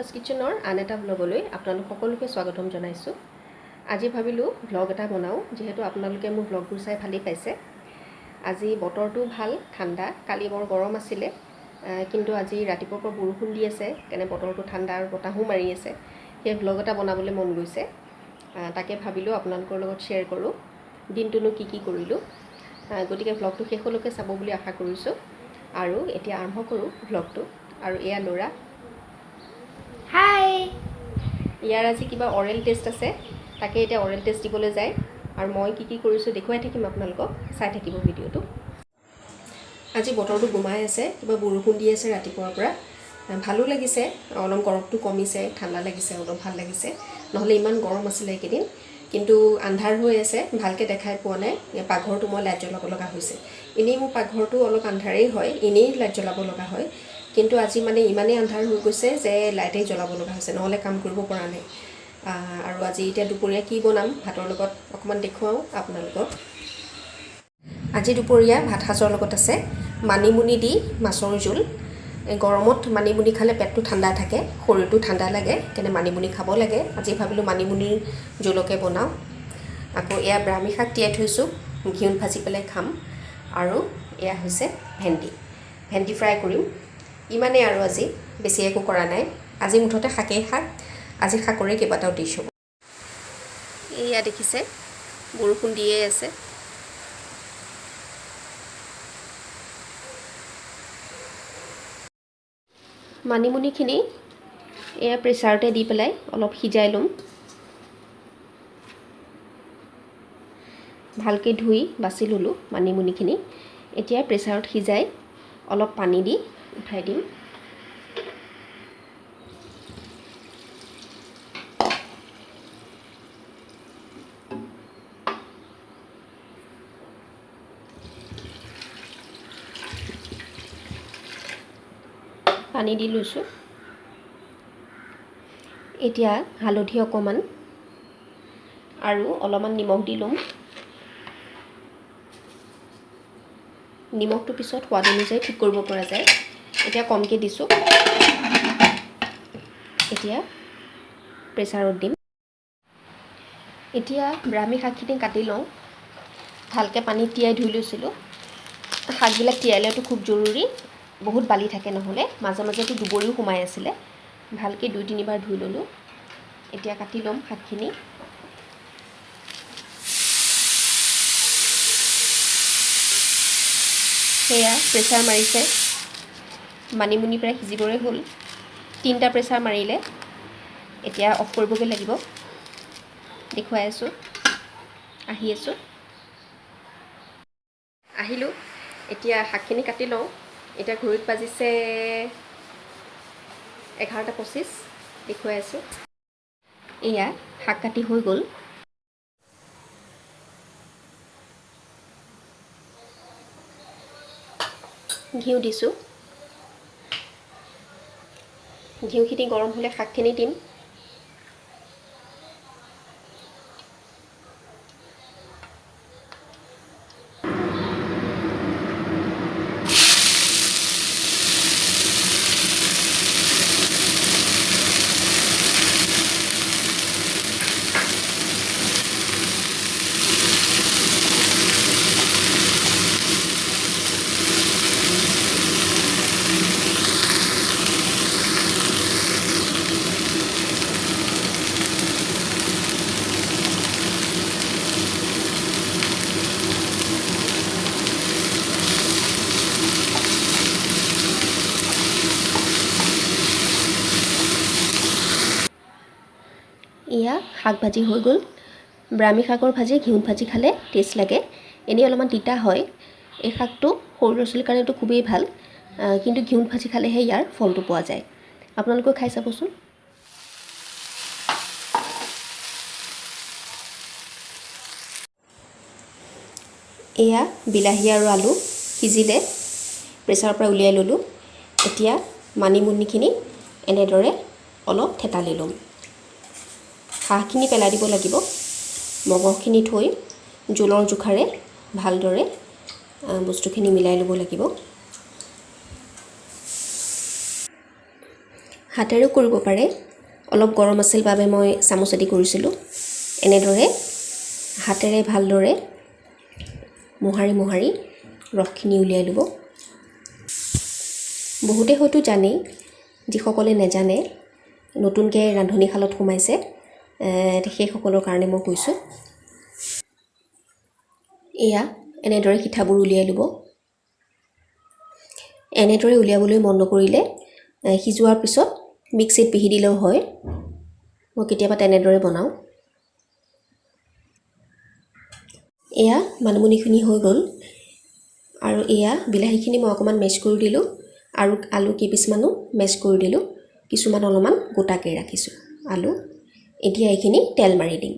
কল্পনাছ কিচেনৰ আন এটা ভ্লগলৈ আপোনালোক সকলোকে স্বাগতম জনাইছোঁ। আজি ভাবিলোঁ ভ্লগ এটা বনাওঁ, যিহেতু আপোনালোকে মোৰ ভ্লগবোৰ চাই ভালেই পাইছে। আজি বতৰটো ভাল, ঠাণ্ডা। কালি বৰ গৰম আছিলে, কিন্তু আজি ৰাতিপুৱাৰ পৰা বৰষুণ দি আছে, সেইকাৰণে বতৰটো ঠাণ্ডা আৰু বতাহো মাৰি আছে। সেই ভ্লগ এটা বনাবলৈ মন গৈছে, তাকে ভাবিলোঁ আপোনালোকৰ লগত শ্বেয়াৰ কৰোঁ দিনটোনো কি কি কৰিলোঁ। গতিকে ভ্লগটো শেষলৈকে চাব বুলি আশা কৰিছোঁ। আৰু এতিয়া আৰম্ভ কৰোঁ ভ্লগটো। আৰু এয়া ল'ৰা। হাই। ইয়াৰ আজি কিবা অৰেল টেষ্ট আছে, তাকে এতিয়া অৰেল টেষ্ট দিবলৈ যায়। আৰু মই কি কি কৰিছোঁ দেখুৱাই থাকিম আপোনালোকক, চাই থাকিব ভিডিঅ'টো। আজি বতৰটো গোমাই আছে, কিবা বৰষুণ দি আছে ৰাতিপুৱাৰ পৰা। ভালো লাগিছে, অলপ গৰমটো কমিছে, ঠাণ্ডা লাগিছে, অলপ ভাল লাগিছে। নহ'লে ইমান গৰম আছিলে এইকেইদিন। কিন্তু আন্ধাৰ হৈ আছে, ভালকৈ দেখাই পোৱা নাই। এই পাকঘৰটো মই লাইট জ্বলাব লগা হৈছে। এনেই মোৰ পাকঘৰটো অলপ আন্ধাৰেই হয়, এনেই লাইট জ্বলাব লগা হয়, কিন্তু আজি মানে ইমানেই আন্ধাৰ হৈ গৈছে যে লাইটেই জ্বলাব লগা হৈছে, নহ'লে কাম কৰিব পৰা নাই। আৰু আজি এতিয়া দুপৰীয়া কি বনাম ভাতৰ লগত অকণমান দেখুৱাওঁ আপোনালোকক। আজি দুপৰীয়া ভাত সাজৰ লগত আছে মানিমুনি দি মাছৰ জোল। এই গৰমত মানিমুনি খালে পেটটো ঠাণ্ডা থাকে, শৰীৰটো ঠাণ্ডা লাগে, সেইকাৰণে মানিমুনি খাব লাগে। আজি ভাবিলোঁ মানিমুনিৰ জোলকে বনাওঁ। আকৌ এয়া ব্ৰাহ্মী শাক তিয়াই থৈছোঁ, ঘিউত ভাজি পেলাই খাম। আৰু এয়া হৈছে ভেন্দি, ভেন্দি ফ্ৰাই কৰিম। ইমানেই আৰু আজি বেছি একো কৰা নাই। আজি মুঠতে শাকেই শাক, আজি শাকৰে কেইবাটাও ডিছ হ'ব। এয়া দেখিছে বৰষুণ দিয়ে আছে। মানিমুনিখিনি এয়া প্ৰেছাৰতে দি পেলাই অলপ সিজাই ল'ম। ভালকৈ ধুই বাছি ল'লোঁ মানিমুনিখিনি। এতিয়া প্ৰেছাৰত সিজাই অলপ পানী দি উঠাই দিম। পানী দি লৈছোঁ। এতিয়া হালধি অকণমান আৰু অলপমান নিমখ দি ল'ম। নিমখটো পিছত সোৱাদ অনুযায়ী ঠিক কৰিব পৰা যায়। এতিয়া কমকৈ দিছোঁ। এতিয়া প্ৰেছাৰত দিম। এতিয়া ব্ৰাহ্মী শাকখিনি কাটি লওঁ। ভালকৈ পানীত তিয়াই ধুই লৈছিলোঁ। শাকবিলাক তিয়াই লোৱাটো খুব জৰুৰী, বহুত বালি থাকে নহ'লে, মাজে মাজেতো দুবৰিও সোমাই আছিলে। ভালকৈ 2-3 বাৰ ধুই ল'লোঁ। এতিয়া কাটি ল'ম শাকখিনি। সেয়া প্ৰেছাৰ মাৰিছে, মানিমুনি প্ৰায় সিজিবৰে হ'ল। 3টা প্ৰেছাৰ মাৰিলে, এতিয়া অফ কৰিবগৈ লাগিব। দেখুৱাই আছোঁ, আহি আছোঁ। আহিলোঁ, এতিয়া শাকখিনি কাটি লওঁ। এতিয়া ঘড়ীত বাজিছে 11টা 25। দেখুৱাই আছোঁ, এয়া শাক কাটি হৈ গ'ল। ঘিউ দিছোঁ। ঘিউখিনি গৰম হ'লে শাকখিনি দিম। এয়া শাক ভাজি হৈ গ'ল। ব্ৰাহ্মী শাকৰ ভাজি ঘিউত ভাজি খালে টেষ্ট লাগে, এনেই অলপমান তিতা হয়। এই শাকটো সৰু ল'ৰা ছোৱালীৰ কাৰণেতো খুবেই ভাল, কিন্তু ঘিউত ভাজি খালেহে ইয়াৰ ফলটো পোৱা যায়। আপোনালোকেও খাই চাবচোন। এয়া বিলাহী আৰু আলু সিজিলে, প্ৰেছাৰৰ পৰা উলিয়াই ল'লোঁ। এতিয়া মানিমুনিখিনি এনেদৰে অলপ থেতালি ল'ম। হাঁহখিনি পেলাই দিব লাগিব, মগজখিনি থৈ জোলৰ জোখাৰে ভালদৰে বস্তুখিনি মিলাই ল'ব লাগিব। হাতেৰেও কৰিব পাৰে। অলপ গৰম আছিল বাবে মই চামুচেদি কৰিছিলোঁ। এনেদৰে হাতেৰে ভালদৰে মোহাৰি মোহাৰি ৰসখিনি উলিয়াই ল'ব। বহুতে হয়তো জানেই, যিসকলে নেজানে, নতুনকৈ ৰান্ধনীশালত সোমাইছে, সেইসকলৰ কাৰণে মই কৈছোঁ। এয়া এনেদৰে সিঠাবোৰ উলিয়াই ল'ব। এনেদৰে উলিয়াবলৈ মন নকৰিলে সিজোৱাৰ পিছত মিক্সিত পিহি দিলেও হয়। মই কেতিয়াবা তেনেদৰে বনাওঁ। এয়া মানিমুনিখিনি হৈ গ'ল। আৰু এয়া বিলাহীখিনি মই অকণমান মেছ কৰি দিলোঁ আৰু আলু কেইপিচমানো মেছ কৰি দিলোঁ। কিছুমান অলপমান গোটাকৈ ৰাখিছোঁ আলু। এতিয়া এইখিনি তেল মাৰি দিম।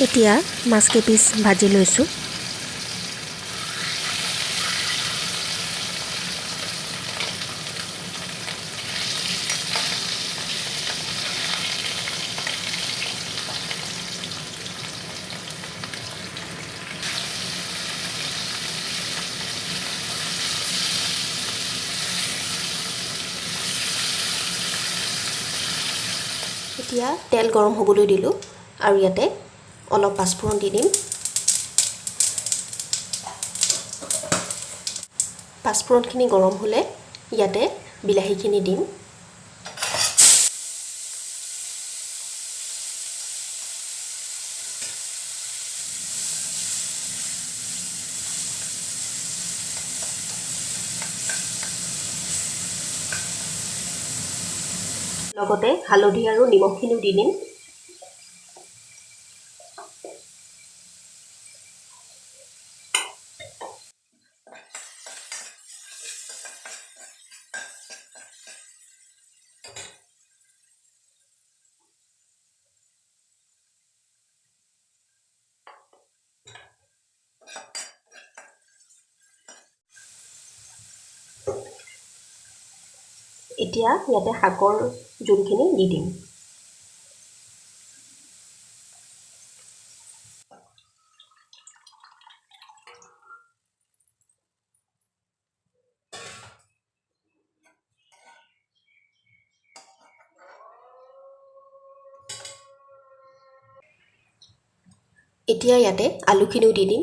এতিয়া মাছ কেইপিচ ভাজি লৈছোঁ। এতিয়া তেল গৰম হ'বলৈ দিলোঁ আৰু ইয়াতে অলপ পাঁচফোৰণ দি দিম। পাঁচফোৰণখিনি গৰম হ'লে ইয়াতে বিলাহীখিনি দিম। লগতে হালধি আৰু নিমখখিনিও দি দিম। এতিয়া ইয়াতে শাকৰ জোলখিনি দি দিম। এতিয়া ইয়াতে আলুখিনিও দি দিম।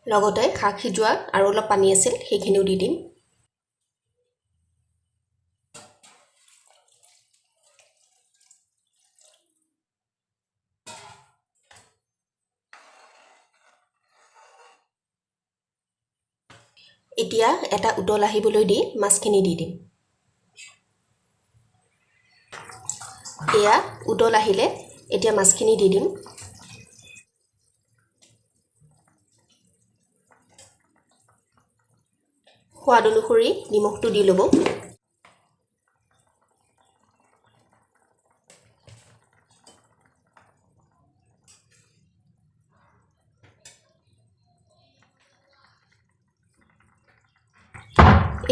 লগতে শাক সিজোৱা আৰু অলপ পানী আছিল সেইখিনিও দি দিম। এতিয়া এটা উতল আহিবলৈ দি মাছখিনি দি দিম। এয়া উতল আহিলে এতিয়া মাছখিনি দি দিম। সোৱাদ অনুসৰি নিমখটো দি ল'ব।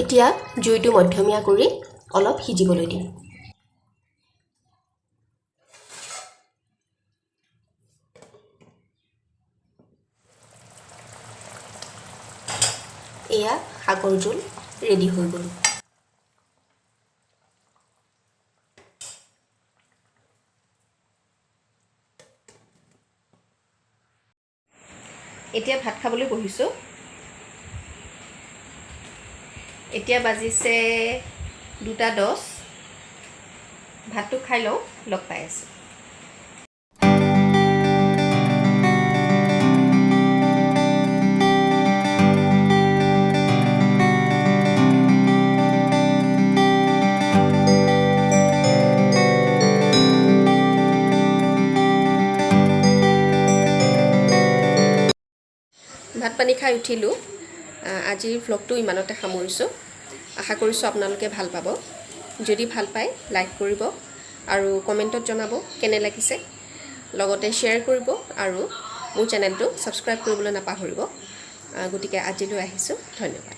এতিয়া জুইটো মধ্যমীয়া কৰি অলপ সিজিবলৈ দিম। এয়া শাকৰ জোল ৰেডি হৈ গ'ল। এতিয়া ভাত খাবলৈ বহিছোঁ। এতিয়া বাজিছে 2:10। ভাতটো খাই লওঁ, লগ পাই আছোঁ। ভাত পানী খাই উঠিলোঁ। আজিৰ ভ্লগটো ইমানতে সামৰিছোঁ। আশা কৰিছোঁ আপোনালোকে ভাল পাব। যদি ভাল পায় লাইক কৰিব আৰু কমেণ্টত জনাব কেনে লাগিছে, লগতে শ্বেয়াৰ কৰিব আৰু মোৰ চেনেলটো ছাবস্ক্ৰাইব কৰিবলৈ নাপাহৰিব। গতিকে আজিলৈ আহিছোঁ, ধন্যবাদ।